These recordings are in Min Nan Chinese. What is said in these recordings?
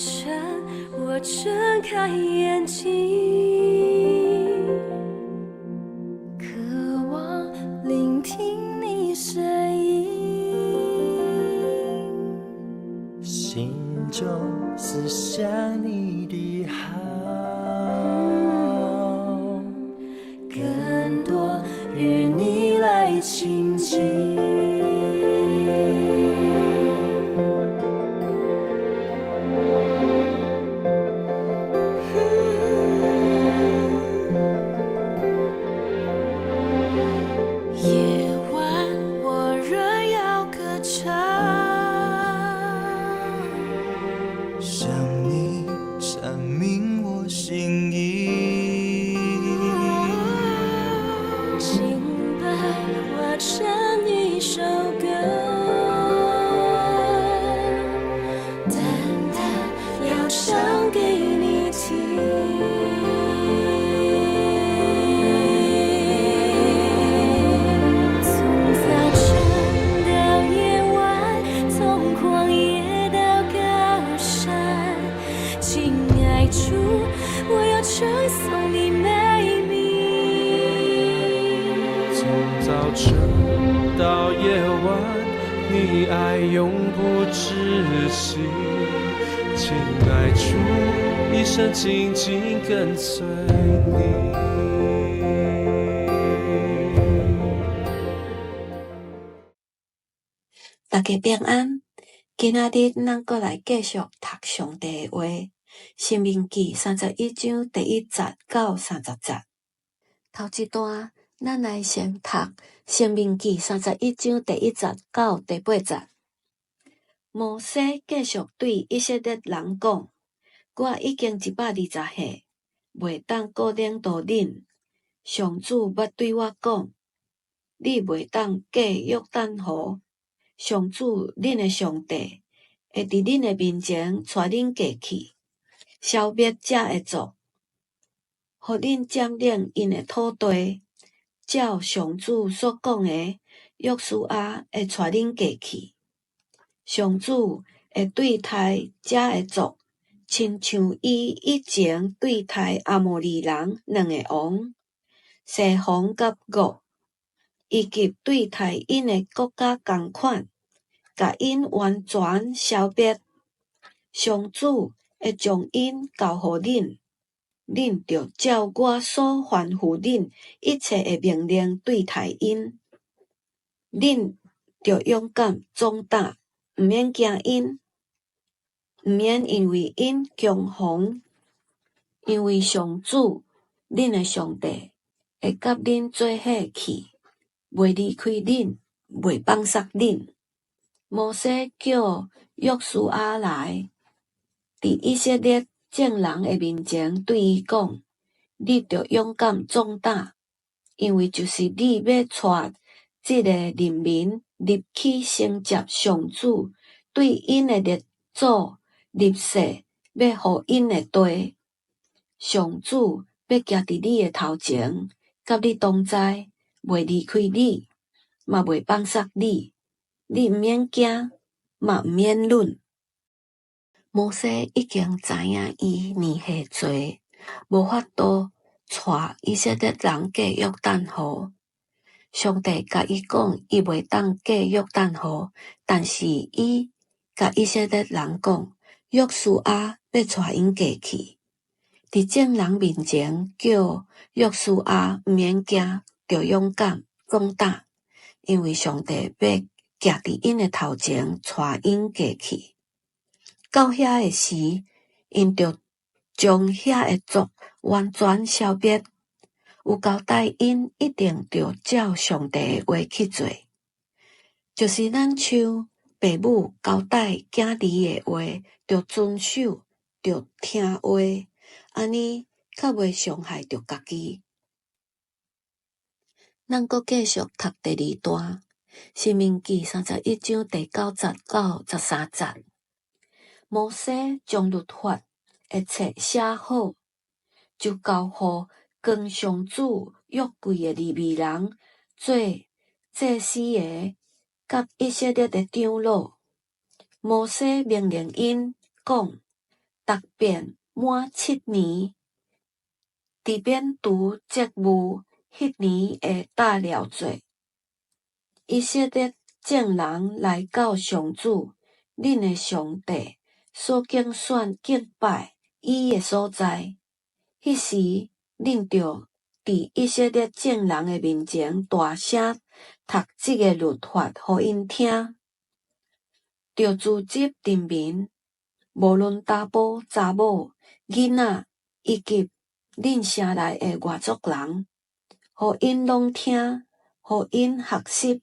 晨，我睜開眼睛，渴望聆聽你聲音，心中思想你的好，更多與你來親近。夜晚我若要歌唱，向你闡明我心意，敬拜化成一首歌，單單要唱給你聽。從早晨到夜晚，從曠野到高山，親愛主，我要稱頌你美名。從早晨到夜晚，你愛永不止息。親愛主，一生緊緊跟隨你。大家平安，今仔日咱閣來繼續讀上帝的話，《申命記》31章第1節到30節。頭一段，咱來先讀《申命記》31章第1節到第8節。摩西繼續對以色列人講：我已經120歲，袂當閣領導恁。上主捌對我講：你袂當過約旦河。上主恁的上帝會佇恁的面前帶恁過去，消滅這个族，予恁佔領𪜶的土地。照上主所講的，約書亞會帶恁過去。上主會對待這个族，親像伊以前對待亞摩利人兩个王，西宏佮噩，以及對待𪜶的國家仝款，共𪜶完全消滅。上主會將𪜶交予恁，恁著照我所吩咐恁一切的命令對待𪜶。恁著勇敢壯膽，毋免驚𪜶，毋免因為𪜶驚惶，因為上主恁的上帝會佮恁做伙去，袂離開恁，袂放捒恁。摩西叫約書亞來，佇以色列眾人的面前對伊講：你著勇敢壯膽，因為就是你欲帶這个人民入去承接上主對𪜶的列祖立誓欲予𪜶的地。上主欲行佇你的頭前，佮你同在，袂離開你，嘛袂放捒你。你毋免驚，嘛毋免忍。摩西已經知影伊年歲濟，無法度帶以色列人過約旦河。上帝共伊講，伊袂當過約旦河，但是伊共以色列人講，約書亞欲帶𪜶過去。佇眾人面前叫約書亞毋免驚，著勇敢壯膽，因為上帝欲行佇𪜶的頭前，帶𪜶過去。到遐个時，𪜶著將遐个族完全消滅。有交代𪜶一定著照上帝的話去做，就是咱像爸母交代囝兒的話，著遵守，著聽話，按呢較袂傷害著家己。咱閣繼續讀第二段，《申命記》31章第9節到13節。摩西將律法的冊寫好，就交予扛上主約櫃的利未人做祭司的，佮以色列的長老。摩西命令𪜶講：逐遍滿七年，佇免除職務彼年的大料節，以色列眾人來到上主恁的上帝所揀選敬拜伊的所在。彼時，恁著佇以色列眾人的面前大聲讀這个律法予𪜶聽，著組織人民，無論查埔查某、囡仔，以及恁城內的外族人，予𪜶攏聽，予𪜶學習，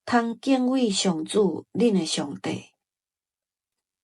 通敬畏上主恁的上帝，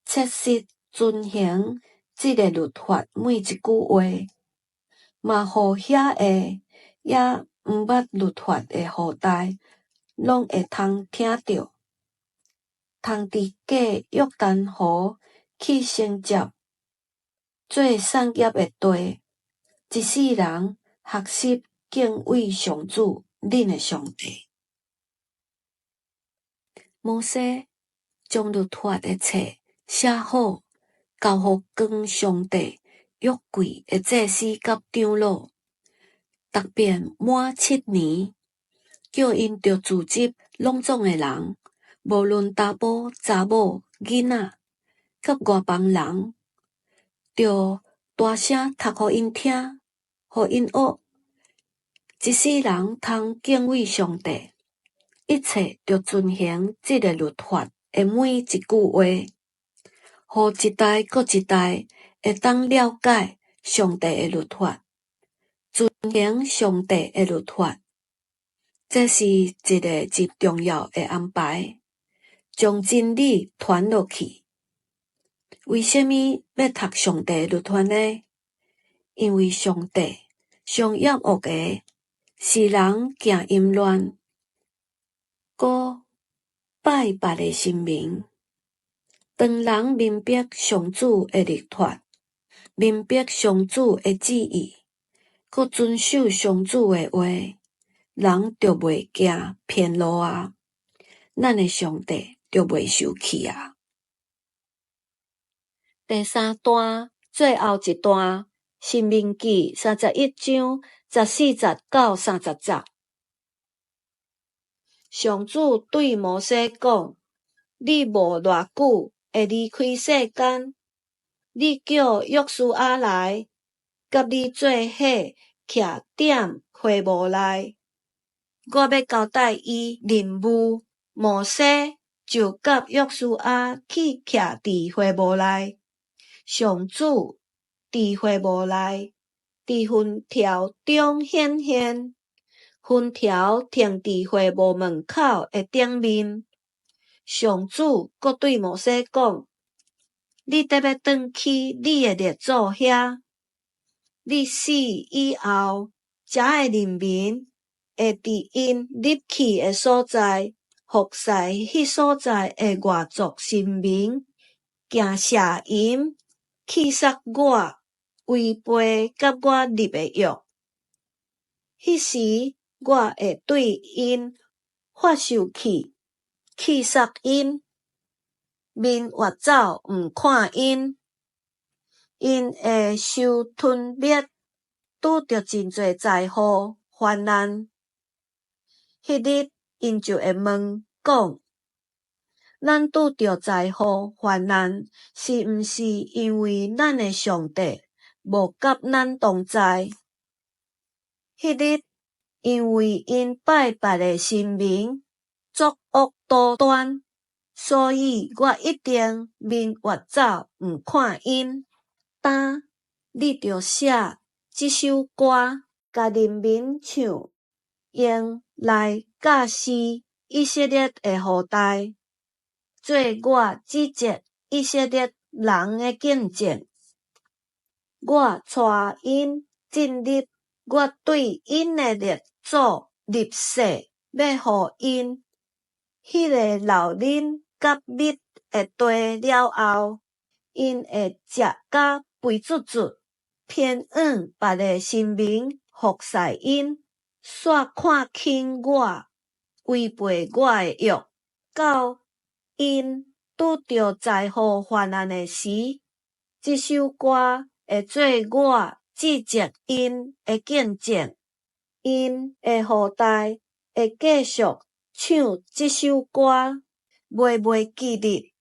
切實遵行這个律法每一句話，嘛予遐个猶毋捌律法的後代，攏會通聽著，通佇過約旦河去承接做產業的地，一世人學習敬畏上主恁的上帝。摩西將律法的冊寫好，交予扛上帝約櫃的祭司佮長老，逐遍滿七年，叫𪜶著組織攏總的人，無論查埔查某、囡仔，佮外邦人，著大聲讀予𪜶聽，予𪜶學，一世人通敬畏上帝，一切著遵行這个律法的每一句話，予一代閣一代會當了解上帝的律法，遵行上帝的律法。這是一个真重要的安排，將真理傳落去。為啥物欲讀上帝的律法呢？因為上帝上厭惡的是人行淫亂，閣拜別个神明。當人明白上主的律法，明白上主的旨意，閣遵守上主的話，人就袂行偏路矣。咱的上帝就袂受氣矣。第三段，最後一段，申命記31章14節到30節。上主對摩西講：你無偌久會離開世間，你叫約書亞來，佮你做伙徛踮會幕內，我欲交代伊任務。摩西就佮約書亞去徛佇會幕內。上主佇會幕內，佇雲柱中顯現，雲柱停佇會幕門口的頂面。上主閣對摩西講：你得欲轉去你的列祖遐，你死以後，遮的人民會佇𪜶入去的所在，服侍彼所在的外族神明，行邪淫，棄殺我，違背佮我立的約。彼時，我會對𪜶發受氣，棄殺𪜶，面越走毋看𪜶，𪜶會受吞滅，拄著真濟災禍患難。彼日，𪜶就會問講：咱拄著災禍患難，是毋是因為咱的上帝無佮咱同在？彼日，因為𪜶拜別个神明，作惡多端，所以我一定面越走毋看𪜶。今你著寫這首歌，共人民唱，用來教示以色列的後代，做我指責以色列人的見證。我帶𪜶進入我對𪜶的列祖立誓欲予𪜶彼个流奶佮蜜的地了後，𪜶會食甲肥嘟嘟，偏向別个神明服侍𪜶，煞看輕我，違背我的約，到𪜶拄著災禍患難的時，這首歌會做我指責𪜶的見證，𪜶的後代會繼續唱這首歌，袂袂記得。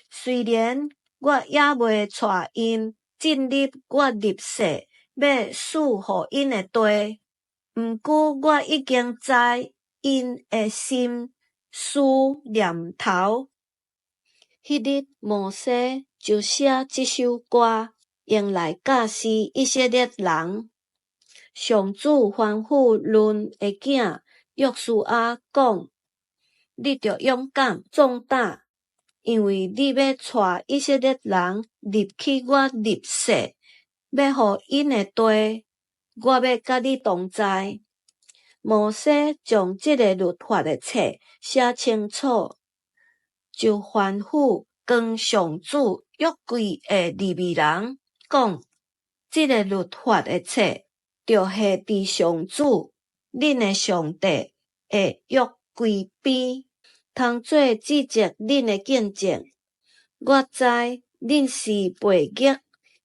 雖然我猶未帶𪜶進入我立誓欲賜予𪜶的地，毋過我已經知𪜶的心思念頭。彼日摩西就寫這首歌，用來教示以色列人。上主吩咐嫩的囝約書亞講：你著勇敢壯膽，因為你欲帶以色列人入去我立誓欲予𪜶的地，我欲佮你同在。摩西將這个律法的冊寫清楚，就吩咐扛上主約櫃的利未人講：這个律法的冊，著下佇上主恁的上帝的約櫃邊，通做指責恁的見證。我知恁是背逆、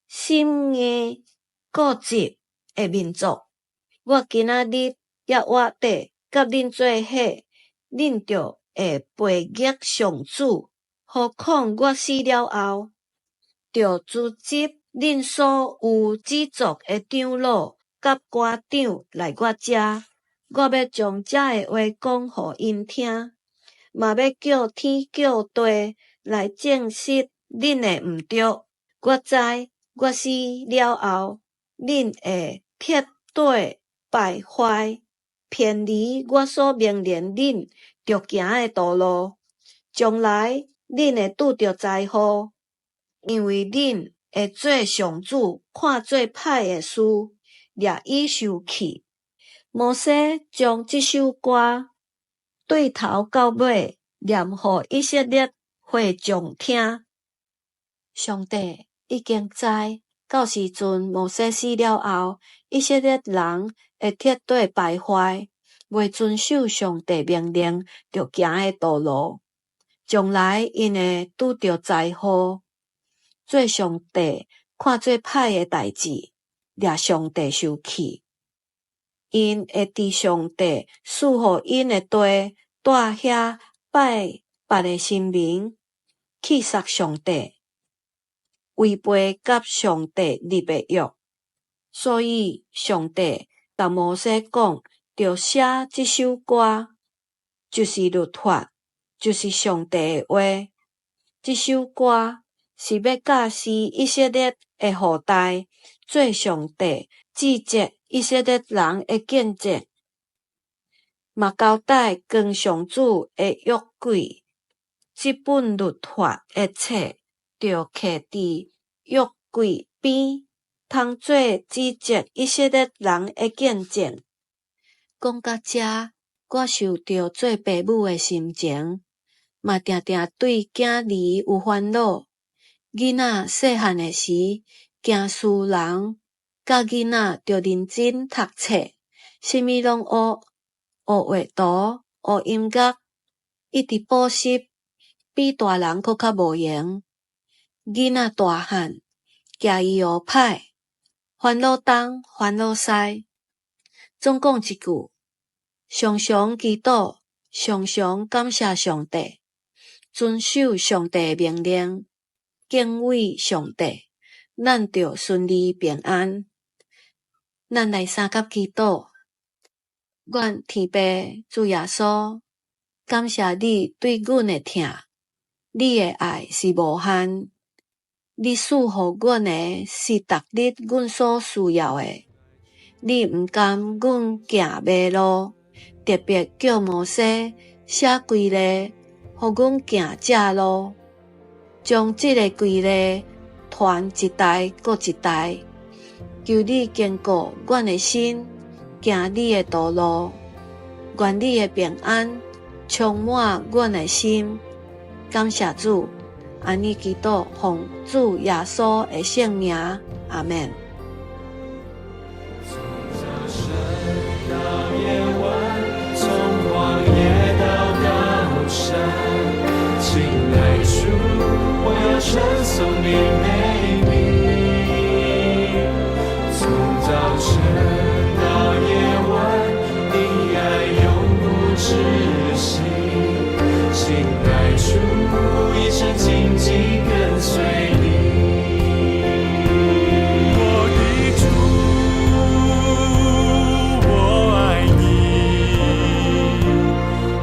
心硬、固執的民族。我今仔日抑活著，佮恁做伙，恁著會背逆上主。何況我死了後，著誅集恁所有支族的長老佮官長來我遮，我欲將這个話講予𪜶聽，嘛欲叫天叫地來證實恁的毋著。我知我死了後，恁會徹底敗壞，偏離我所命令恁著行的道路。將來恁會拄著災禍，因為恁會做上主看做歹的事，掠伊受氣。摩西將這首歌對頭到尾念予以色列會眾聽。上帝已經知到時陣摩西死了後，以色列人會徹底敗壞，袂遵守上帝命令著行的道路。將來𪜶會拄著災禍，做上帝看做歹的代誌，掠上帝受氣。𪜶會佇上帝賜予𪜶的地，蹛遐拜別个神明，棄殺上帝，違背佮上帝立的約。所以上帝共摩西講，著寫這首歌，就是律法，就是上帝的話。這首歌是欲教示以色列的後代，做上帝指責以色列人的見證，嘛交代扛上主的約櫃，這本律法的冊，著放佇約櫃邊，通做指責以色列人的見證。講到遮，我受著做爸母的心情，嘛定定對囝兒有煩惱。囡仔細漢的時，驚輸人，佮囡仔著認真讀冊，啥物攏學，學畫圖，學音樂，一直補習，比大人閣較無閒。囡仔大漢，驚伊學歹，煩惱東，煩惱西。總講一句，常常祈禱，常常感謝上帝，遵守上帝的命令，敬畏上帝，咱就順利平安。咱來相佮祈禱，願天父主耶穌，感謝你對阮的疼，你的愛是無限，你賜予阮的是逐日阮所需要的。你毋甘阮行迷路，特別叫摩西寫規例，予阮行正路，將這个規例傳一代閣一代。求你堅固阮的心，行你的道路，願你的平安充滿阮的心。感謝主，按呢祈禱，奉主耶穌的聖名，阿們。從早晨到夜晚，從曠野到高山，親愛主，我要稱頌你美名。止息。親愛主，一生緊緊跟隨你。我的主，我愛你，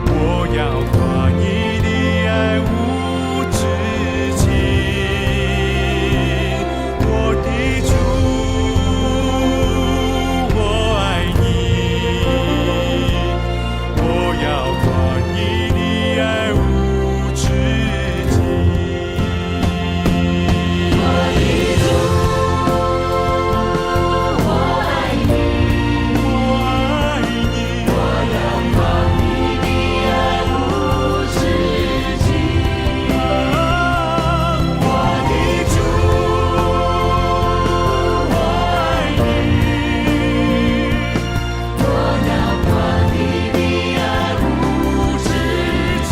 我要誇你的愛無止境。我的主，我愛你，我要誇你的愛無止境。我的主，我愛你，我愛你，我要誇你的愛無止境。我的主，我愛你，我要誇你的愛無止境。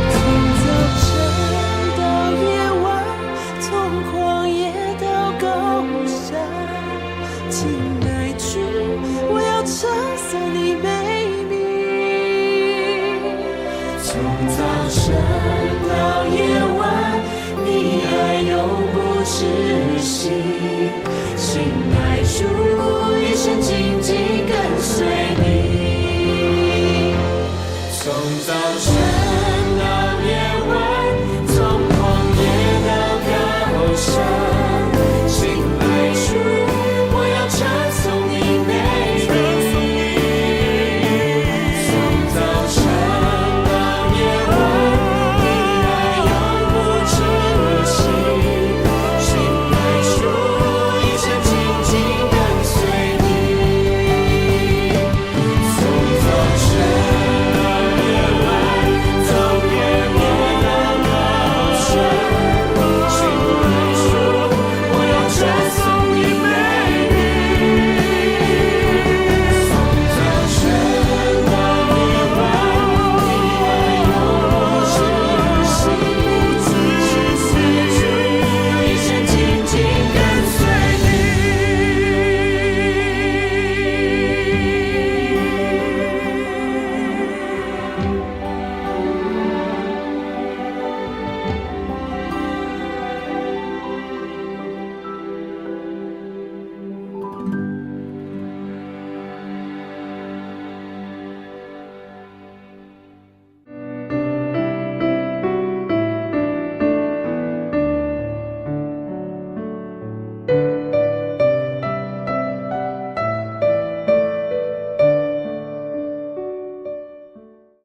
從早晨到夜晚，從曠野到高山，親愛主，我要稱頌你美名。從早晨到夜晚，你愛永不止息。親愛主，一生緊緊跟隨你。從早晨。